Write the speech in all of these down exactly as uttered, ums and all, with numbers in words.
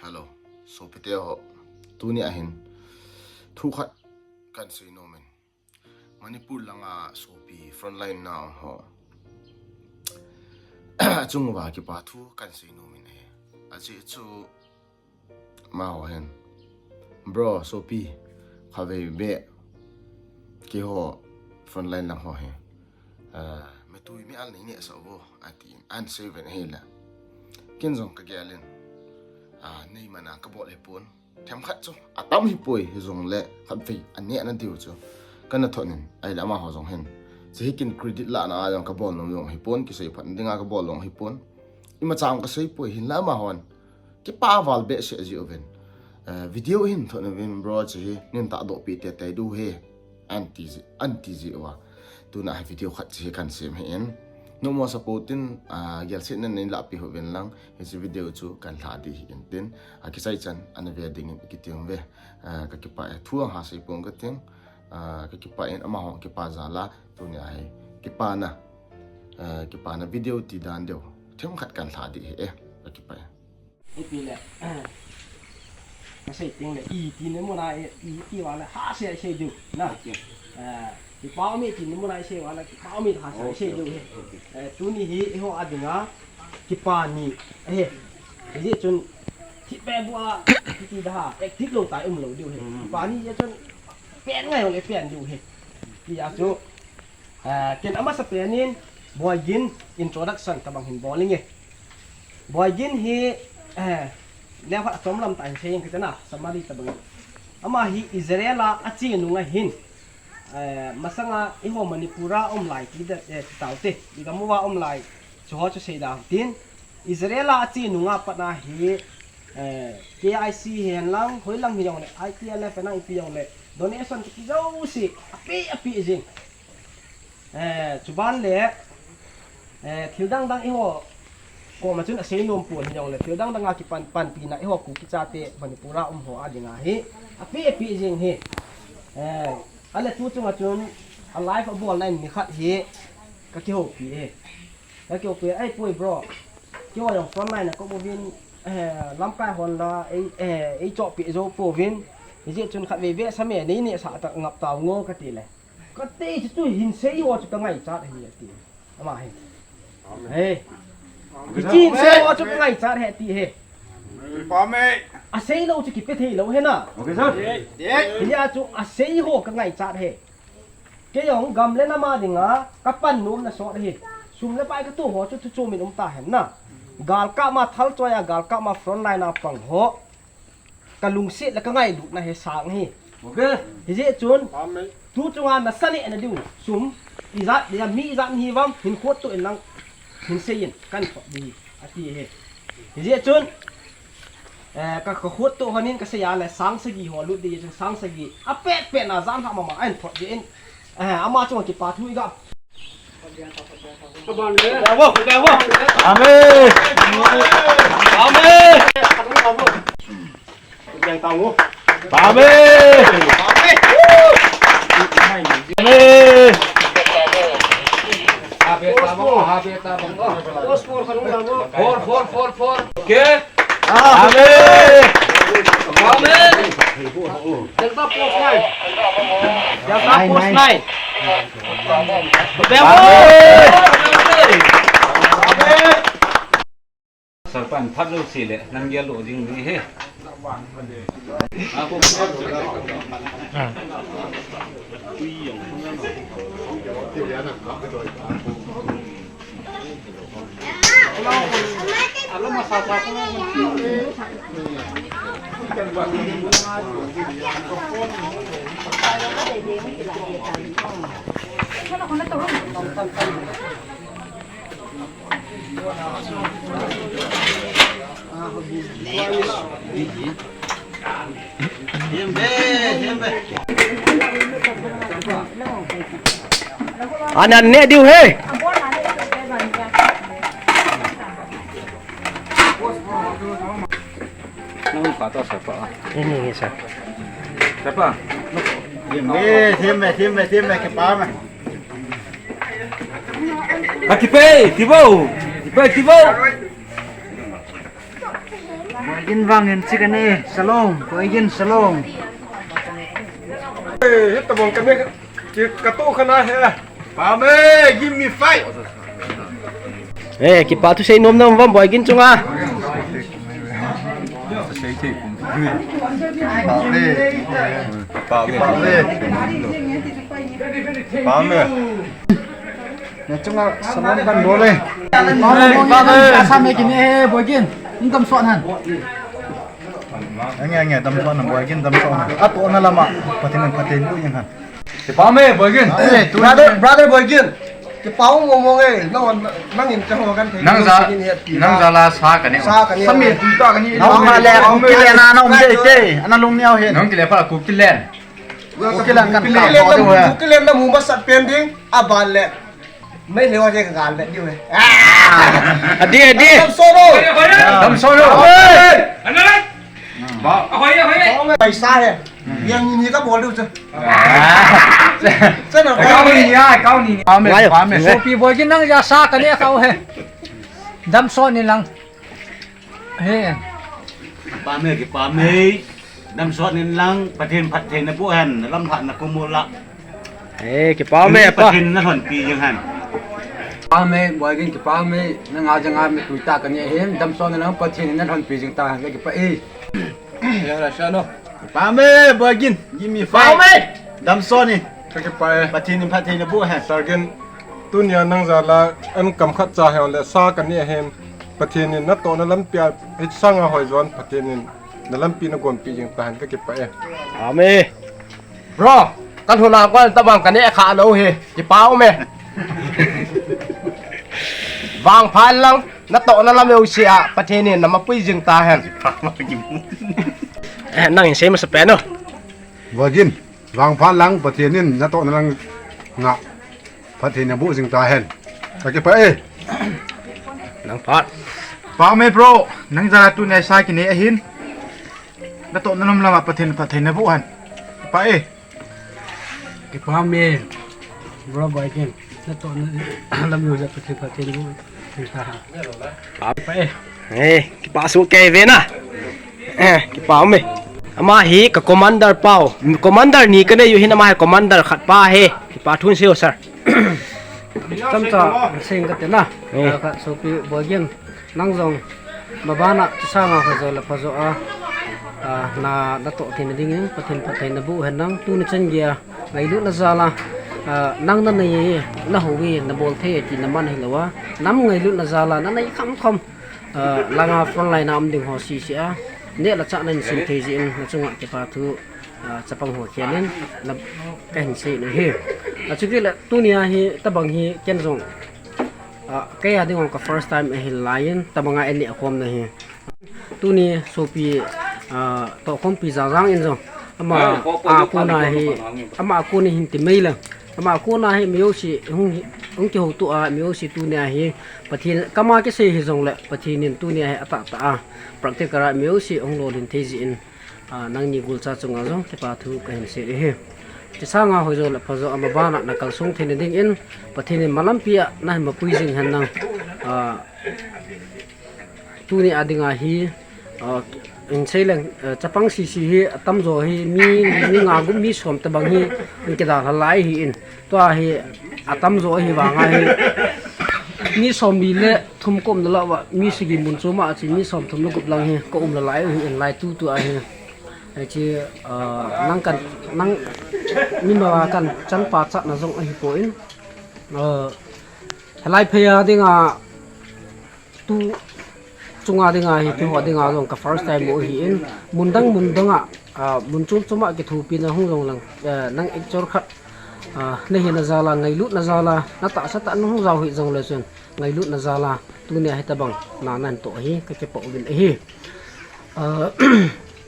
Hello, sopite ho. Tuni ahin thu khat kan sei nom in. Manipur langa sopi frontline na ho. Achung uva kipa thu kan sei nom in ahi. Achi chu amaho hin, bro, sopi, khatvei beh keiho frontline lang ho hi, ah, mitui mi al nei neh sah vo, atin, ahin sei uvin ahile. Ken jong ka gel in, ah, nei mana ka bol hipon. Themkhat chu atam hipoi, hijongle khatvei aneh na diu chu kana thot in, ahile amaho jong hin, hiche hi ken credit lahna a jong ka bol nom jong hipon, kisei phat dinga ka bol jong hipon. Imacha jong ka sei poi, hinla amahon kipa val behseh jiuvin. Eh, video hin thot uvin, bro, hiche hi nei tahdoh pi teitei diu ahi, ahin ti ji, ahin ti ji uva. Tuna hi video khat hiche hi kan sem ahin. Nommo support in, ah, gelsetna nei lahpeh uvin lang, hiche video chu kan lha ding ahin tin. Ah, kichai chan ana ve dingin kiti uve. Ah, ka kipah e, thu ahung sei pon ka ting. Ah, ka kipah in, amaho kipa jal a, tuni a hi kipana, ah, kipana video ti dan deu themkhat kan lha ding ahi e, ka kipah e. Ipi le, ka sei teng le, iti na muna e, iti uva le, hahsa sei diu, na. Eh, kipa um e iti na muna i sei uva le, kipa um e hahsa sei diu ahi. Eh, tuni hi, eiho a dinga, kipa ni ahi. Hijeh chun, thipbeh bua, kiti da ha, active lou tai um lou diu ahi. Kipa ni jeh chun, pen ngai jong le pen diu ahi. Tia chu, eh, ken amasapen in, Boigin introduction tabang hin bol inge. Boigin hi, eh, neokhat achom lam tah in sei inge kati na, summary tabang in. Ama hi Israel a ache nung ahin, eh, masanga eiho Manipur a um lai ti da, eh, ti taute, igam uva um lai, chuho chu sei da tin, Israel a ache nunga pat a hi, eh, K I C hihen lang, hoilang hijongle, I T L F hihen lang ipi jongle, donation kiti jouse, ape, ape jing. Eh, chuban le, eh, thil dang dang eiho koma chun asei nom pon hijongle, thil dang dang a kipan, panpina eiho Kuki chate Manipur a um ho a dinga hi, ape, ape jing ahi. Eh, ale tu chunga chun, a live abolna in nikhat hi, ka kihoupi e. Ka kihoupi e, ei poi bro. Keiho jong frontline a ka um uvin, eh, lamkai hon la, ei, eh, ei chohpeh jou pouvin. Hijeh chun khatvei vetsah me, nei nehsah ta ngap tau ngo kati le. Kati chu, chu hin sei ho chu ka ngaichat ahi ati. Ama hi. Amen. He. Amen. Hiche hin sei ho chu ka ngaichat ahi ati he. Amen. Asei lou chu kipe thei lou ahi na. Okay, sir. Hijeh chun asei ho ka ngaichat ahi. Kei jong gam le nam a dinga ka pannom na sot ahi. Sum le pai ka toh ho chu thu chom in um tahen na. Galkap ma thal choi a, galkap ma frontline a pang ho. Ka lungset le ka ngailutna hi sang ahi. Okay. Hijeh chun, amen, tu chunga nasa neh na diu sum, ijat dia, mi ijat nahi uvam, hin khut toh in lang, hin sei in, kan thot ding ahi, ati ahi. Hijeh chun, eh, ka, ka khut toh hon in ka sei a le sang sagi ho lut ding chun sang sagi, apet pet na jan lha mama ahin thot ding in, eh, ama chunga kipa thu i ga Amen. Amen. Amen. Amen. Four, four, four, four. Okay. Amen. Amen. Delta Force Nine. Delta Force Nine. Amen. Amen. Sarpan phat lou se le, nang gel lou ding ni he. Ako. Ah. Anan ne diu he. Nang pa to sa pa. Ini ni sa. Sa pa. Himbe, himbe, himbe, himbe, ke pa ma. Akipe, tibo. Kipe, tibo. Boigin vangin chikane, salom, Boigin salom. Eh, hit tabang kane, ki katu khana he. Pame, give me five. Eh, kipa thusei nom nom vam Boigin chunga. Pame. Pame. Pame. Na chunga salam kan bol e. Pame, Pame. Asa me kine he, Boigin. Dam sot han. Ange, ange, dam sot han, Boigin, dam sot han. Atohna lama, Pathen in phatthei boh jeng han. Pame, Boigin. Brother, brother Boigin. Kipa mong mong e. Nang, nang in chaho kan thei. Nang ja, nang jala sa kane. Sa kane. Sa me tu ta kane. Nang ma le, Kuki le na, nang de te. Ana lung niau hin. Nang kile pa Kuki le. Kuki le kan ka. Kuki le na mu masat pen ding. Aban le. Mai le wa je ka gal le diu e. Adi, adi. Dam sot o. Dam sot o. Ba. Paisa he. Yang ni ka bol diu chu. Chana kau ni ya, kau ni. Pame, Pame. Sopi Boigin nang ja sa kane kau he. Dam sot ni lang. He. Pame, kipame. Dam sot nin lang, Pathen phatthei naboh hen, nalam phat nakum u la. Eh, kipame, pa. Pathen nalhonpi jeng hen. Pame, Boigin kipame, nanga janga mi tuita kane hin, dam sot nin lang, Pathen nalhonpi jeng tahen, kakipah e. Ya, la sha no. Pame, Boigin, give me five. Pame. Dam sot ni. Kakipah e. Pathen in phatthei naboh hen. Sergeant, tunia nang jala, an kam khat cha hen le sa kane hin. Pathen in natohna lampi a, hiche sanga hoi jon Pathen in nalampi nagonpi jeng tahen kakipah e. Amen. Bro, kalhun a kon tabang kane kha lou hi. Kipa um e. Vangphat lang, natohna lam jouse a, Pathen in namapui jeng tahen. Eh, nang in sei masa pen o. Boigin, vangphat lang, Pathen in natohna lang nga. Pathen in naboh jing tahen. Kakipah e. Nang phat. Pame bro, nang jala tunia sa kine ahin. Natohna lam lama Pathen phatthei naboh hen. Kipah e. Kipame. Bro Boigin. Natohna lam jouse a Pathen phatthei naboh jing tahen. Kipah e. Eh, kipa soh kei ve na. Eh, kipa um e. Ama hi ka commander pau. Commander ni kanei u hin ama hi commander khat pa hi. Kipa thu in sei o sir. Chomcha sei inge kati na. Eh. Ah, ka sopi Boigin. Nang jong. Mabana, hiche sanga hoi jo le pha jo a. Ah, na, natoh theina dingin, Pathen phatthei naboh hen lang, tuni chan geiya. Ngailutna jal a. Ah, nang nanei, nahou e, nabol thei e, ti naman hilou a. Nam ngailutna jal a, nanei kham kham. Ah, langa front line a um ding ho sese a, neh le chah nahin sem thei jeh in, nachunga kipa thu, ah, chapang ho khel in, na, kahin sei u ahi. Achukit le, tunia hi, tabang hi, ken jong, ah, kei a ding jong ka first time ahi lai in, tabanga eineh khom na hi. Tuni sopi, ah, tohkhompi Jajang in jong, ama, a kona hi, ama a kona hin ti mai le. Ama a kona hi mi jouse hung, hung kihouto a, mi jouse tunia hi Pathen, kama kisei hijongle, Pathen in tunia hi atahtah a, practical a mi jouse hung lolhin thei jeh in, ah, nangni gulcha chunga jong kipa thu kahin sei ahi. Hiche sanga hoi jo le pha jo a mabana nakalsong theina dingin, Pathen in malampi a nahin mapui jing hen lang, ah, Tuni a dinga hi, ah, in sei leng, ah, chapang sese hi, atamjo hi, mi, mi nga gup, mi som tabang hi, in kidalha lai ahin. Tua hi, atamjo hi vanga hi, mi somli le thum ka umna lah uva, mi sagi mun chom a che, mi somthum le gup lang hi, ka um nalai u ahin, lai tutu a hi. Hiche, ah, nang kan, nang, mi ma kan, changpa chatna jong ahipoi. Ah, hilai phei a dinga, tu chunga dinga hi, tu ho dinga jong ka first time u ahin, mun dang mun dang a, ah, mun chom chom a kithopina hung jong lang, eh, nang actual khat, ah, nahina jal a, ngailutna jal a, natahsa tah a nahung jao hih jongle chun, ngailutna jal a, tunia hitabang, na nahin toh hi, kakipah uvin ahi. Ah,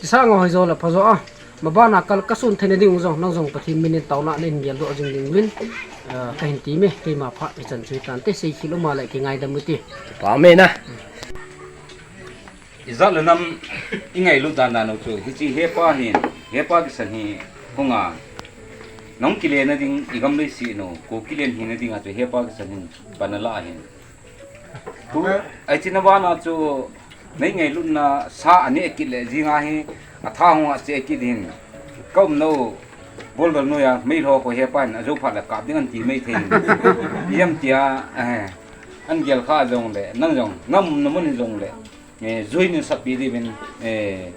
hiche sanga hoi jo le pha jo a. Mabana kal kasun theina ding u jong, nang jong Pathen min in taona nahin geldoh jing ding uvin, ah, kahin ti me, keima phat hichan chu hitante, seikhel um a le kingaidam u hite. Pame na. Ijat le nam ingailut dan dan u chu, hiche hepa hin, hepa kisan hi, hung a. Nang kile na ding, igam leiset u, Kuki len hina dinga chu hepa kisan hin, pan ala hin. Tu, hiche na bana chu, Nei ngailutna sa aneh kit le jinga hi atha hung ache kit hin. Ka umna u Boldal noiya meilhou kho hepan ajo phat le kap ding anti mai thei. Ijemtia, eh, an gel kha jongle, nang jong, na umna mun jongle, eh, join in sapi diuvin, eh,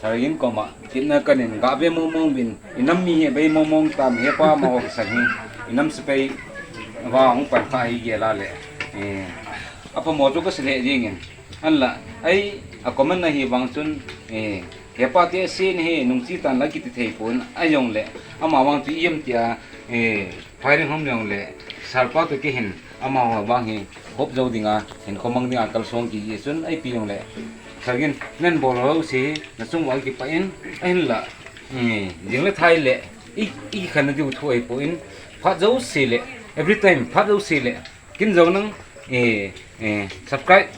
Sargin koma, kitna kanin, gave mong mong uvin, inam mi hi bei mong mong tam, hepa amaho kisan hi, inam sepai, va hung pan kha hi gel a le, eh, apha mo chu kasei le jingin, anla, ai, a comment na hi vang chun, eh, hepa te sin hi, nungchi tan la kiti thei pon, ajongle, ama vang chu ijemtia, eh, Firing hom jongle, Sarpa toh kihin, amaho vang hi, hop jou dinga, hinkho mang dinga, kalsong kiji chun, ipi jongle. Sargin, nen bol ho si, nachung uva kipah in, ahinla. Eh, jing le thai le, i, i khan na diu thu ahipon, phat jouse le, every time, phat jouse le, kin jong nang, eh, eh, subscribe,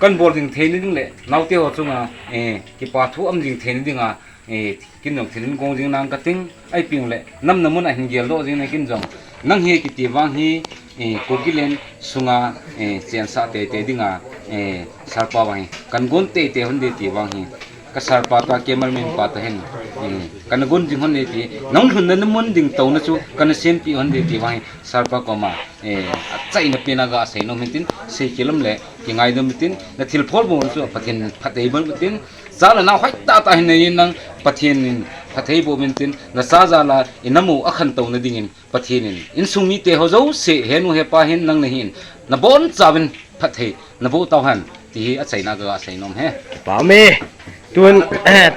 kan bol jing thei na ding le, naote ho chunga, eh, kipa thu um jing thei na dinga, eh, kin jong thil hin kong jing nang kating, ipi jongle, nam na mun a hin gel doh jing na kin jong. Nang hi kiti vang hi, eh, Kukiland sunga, eh, chensah teitei dinga, eh, Sarpa vang hi. Kan gon teitei hon de ti vang hi. Ka Sarpa toh cameraman pa toh hin, eh, kan gon jing hon de ti. Nang lhunna na mun ding touna chu, kan sempi hon de ti vang hi. Sarpa koma, eh, achaina pena gasei nom hitin, sei kilom le, kingai nom hitin, na thil phol bou chu, Pathen phatthei bol hitin, Cha le nao hoitah tah hin nei in nang Pathen in phatthei boh uvin tin, nacha jal a inam u akhantou na dingin Pathen in insung mite ho jouse henu hepa hin nang nahin nabonchauvin phatthei naboh tauhen ti hi achaina kaga sei nom e. Pame. Tun,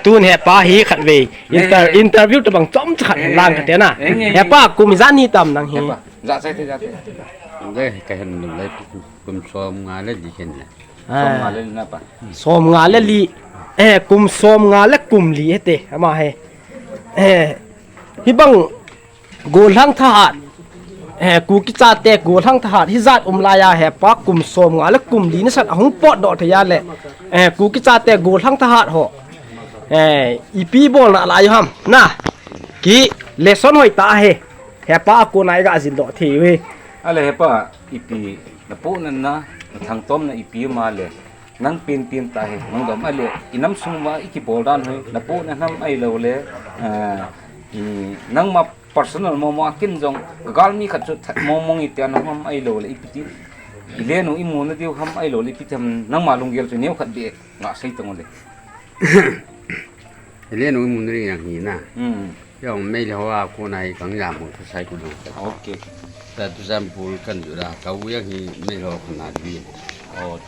tun hepa hi khatvei inter-, interview tabang chomcha khat lang kate na. Hepa kum ijat ni tam nang hi? Hepa, ja chai te, ja te. Dei, kahin nung lai kum som nga le di hin le. Ah. Som nga le li na pa. Som nga le li. Eh, kum som nga le kum li hite, ama hi. Eh, hibang gollhang thahat. Eh, Kuki chate gollhang thahat. Hijat um laiya hepa kum som nga le kum li nasan ahung potdoh thei a le. Eh, Kuki chate gollhang thahat ho. Eh, ipi bolna lai ham. Na. Ki lesson hoitah ahi. Hepa a kona iga jildoh thei uve. Ale hepa, ipi napohna, nathangtomna ipi um a le, nang penpen tah hi, nang dom a le, inam sung uva ikibol dan hi, napohna ham ahilou le, eh, i, nangma personal momo a kin jong, kagalmi khat chu that mong mong iti a nang ham ahilou le, ipi ti, ilen u imu na diu ham ahilou le, ipi ti ham nangma lunggel chu neokhat beh, nga sei tang u le. Ilen u imu na ding jong hi na. Hmm. Jong Meitei ho a kona hi kang jam bol ka sai ku dong. Okay. Ta tu jam bol kan ju da ka u jong hi Meitei ho kona di. Oh.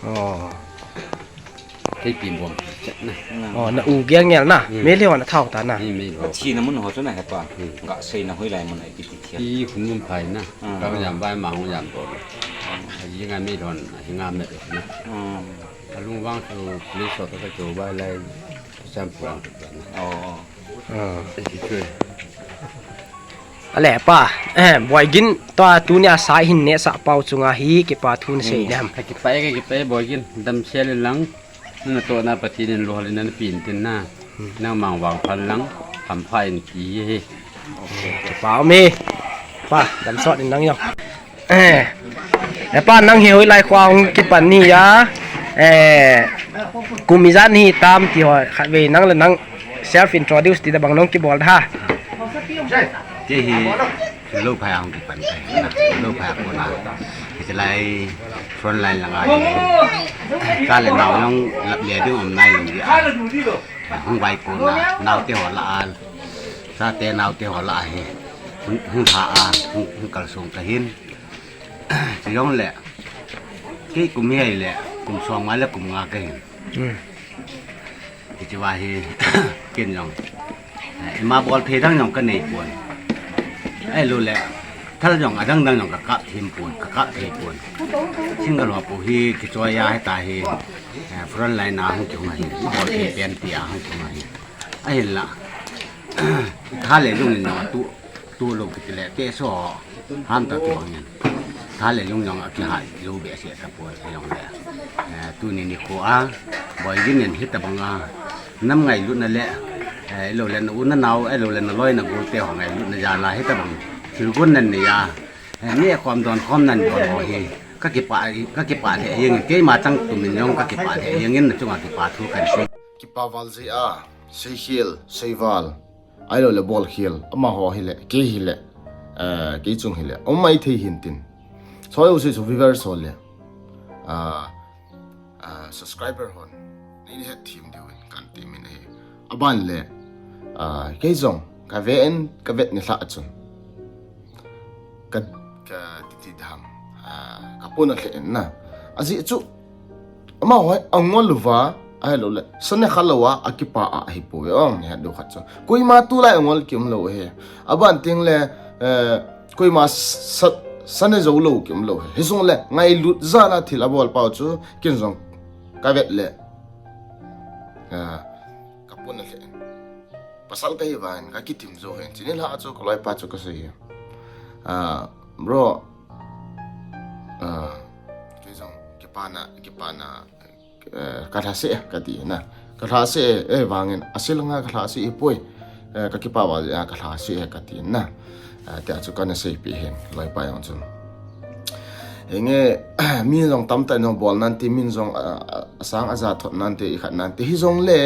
Oh. Kei pin bom chet na. Na. Oh, na u gel ngel na. Hmm. Meitei ho na thao ta na. Ni Meitei ho. Thi na mun ho chu na hepa. Hmm. Nga sei na hoi lai mun ai ti ti thia. Ti hun mun phai na. Hmm. Kang jam bai ma hung jam bol. Ai nga Meitei ho na, hi nga me na. Hmm. Alung vang chu police ho ka chu bai lai. Sam puang tu na. Oh. Ah. Ai ki chu. Ale pa, eh, Boigin, tua tunia sa hin nehsah pau chunga hi kipa thu nasei dem. Ka kipah e, ka kipah e Boigin, damsel in lang, natohna Pathen in lolhinna napeh in tin na, nangma vangphat lang, hampha in ti hi. Kipa um e, pa, damsot in nang jong. Eh, eh, pa, nang hi hoilai khoa hung kipan nahi a, eh, kum ijat nahi tam ti ho, khatvei nang le nang self introduce ti tabang nong kibol da. Kei hi, Louphai a hung kipan kahi na, Louphai a kona. Hiche lai front line langa hi. Ka le nao jong lap le ding um nai lou ding a. Hung vai kona, naote ho lah a. Chate naote ho lah a hi. Hung, hung lha a, hung, hung kalsong kahin. Chujongle, kei kum hi ahile, kum som nga le kum nga kahin. Hmm. Hiche va hi, ken jong. Eh, ima bol thei dang jong kanei pon. Ahilou le, thal jong adang dang jong kakap thei pon, kakap thei pon. Single ho pu hi kichoi a hita hi, eh, front line a hung kihung ahi, bol thei pen ti a hung kihung ahi. Ahinla, tha le lung in jong atu, tu lou kiti le, teso ham ta kibang in. Tha le lung jong akihai lou behseh tapon, hijongle. Eh, tuni nikho a, Boigin in hitabang a, nam ngailutna le, eh, ahilou le na u na nao, ahilou le na loi na golte ho ngailutna jal a hitabang thilgon nan nei a, eh, neh khom don khom nan don ho hi, Ka kipah, ka kipah lheh jengin, keima chang tumin jong ka kipah lheh jengin, na chunga kipa thu kan sei. Kipa val jeh a, seikhel, seival, ahilou le bolkhel, amaho hile, kei hile, eh, kei chung hile, um maithei hintin. Choi u sei chu viewers ho le, ah, ah, subscriber hon, nei hethem diuvin kan temin ahi. Aban le, ah, kei jong, ka ven, ka vet ni lhah chun. Ka, ka titi dam, ah, ka pona lheh in na. Ajeh chu, amaho hi angol uva, ahilou le, sa ne kha lou a, akipa a, ahipoi, ong, nei het diu khat chu. Koima tulai angol kium lou ahi. Aban teng le, eh, koima sa, sa ne jou lou kium lou ahi. Hijong le, ngailut jal a thil abol pau chu, ken jong, ka vet le, ah, ka pona lheh in. Pasal kahi vangin, ka kitim jou hin. Chuni lha chu, ka loipa chu ka sei hi. Ah, bro, ah, kei jong, kipana, kipana, eh, ka lhase, ka ti na. Ka lhase, eh, vangin, asil nga ka lhase ipoi. Eh, ka kipa val, ah, ka lhase, ka ti na. Ah, tia chu kana seipeh hin, loipa jong chun. Hinge, mi jong tamtah in jong bol nante, min jong, ah, ah, asang aja thot nante, ikhat nante. Hijong le,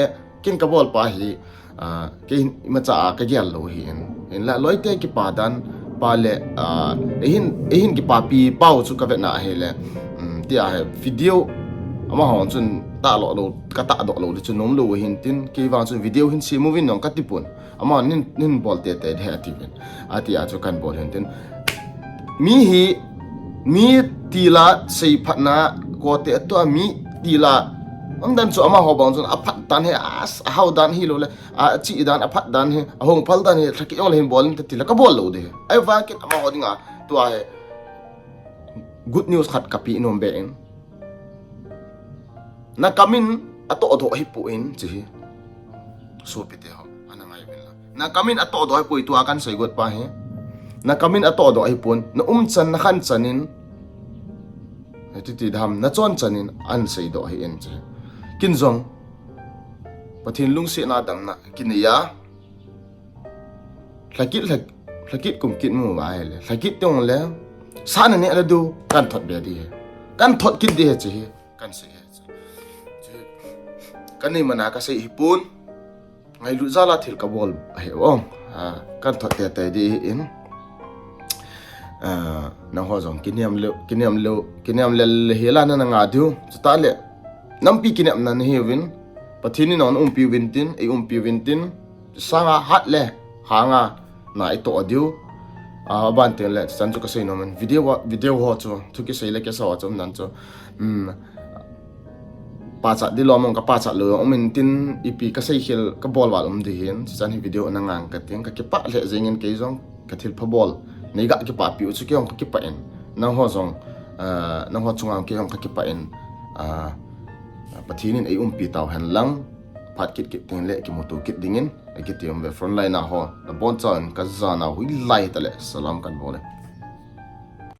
ken ka bol pa hi, ah, kei hin imacha a ka gel lou ahin. Hinla loite kipa dan pa le, ah, eihin, eihin kipapi pau chu ka vetna ahile, um, tia hi video amaho chun tahdoh lou, ka tahdoh lou le chu nom lou ahin tin, kei vang chun video hin sem uvin jong ka tipon. Ama nin, nin bol tete de ativin. Atia chu kan bol hin tin. Mi hi, mi tila seiphatna kote atua mi tila. Umdan chu amaho bang chun aphat dan hi, as, ahao dan hilou le, achih dan, aphat dan hi, ahung phal dan hi, lhakit jong le hin bol inte tila ka bol lou de. Ahivangin amaho dinga, tua hi good news khat ka pe nom be in. Na kamin atohdoh ahipoi chi hi. Sopite ho, ana ngai uvin lang. Na kamin atohdoh ahipoi tua kan seigot pa hi. Na kamin atohdoh ahipon, na umchan, na khanchan in, titi dam, na chonchan in, ahin seidoh ahin chi hi. Ken jong, Pathen lungsetna damna, kinei a, lhakit, lhak-, lhakit kum kit mu va ahile. Lhakit teng le, sa na neh le diu, kan thot be di hi. Kan thot kit di hi chi hi. Kan sei hi. Chu, ka nei mana ka sei hipon. Ngailut jal a thil ka bol ahi ong. Ah, kan thot tete di ahin. Ah, nangho jong kiniam lou, kiniam lou, kiniam lel le hila na nga diu. Chutah le, nampi kiniamna nahiuvin. Pathen in nang umpi uvin tin, eiumpi uvin tin. Sanga hat le, hanga, na itoh diu. Ah, aban teng le, chan chu ka sei nom in. Video, video ho chu, thu kisei le kisa ho chu, umdan chu. Um, pachat di lom ong ka pachat lou ong um in tin ipi ka seikhel ka bol val um di hin. Chichan hi video na ngang ka ting ka kipah lheh jengin kei jong ka thilpha bol. Nei ga kipapi u chu kei jong ka kipah in. Nangho jong, ah, nangho chunga kei jong ka kipah in. Ah, Pathen in eiumpi tau hen lang. Phat kit kit teng le kimuto kit dingin. Akiti um ve frontline a ho. Nabonchauvin ka jana hoilai tale. Salam kan bol e.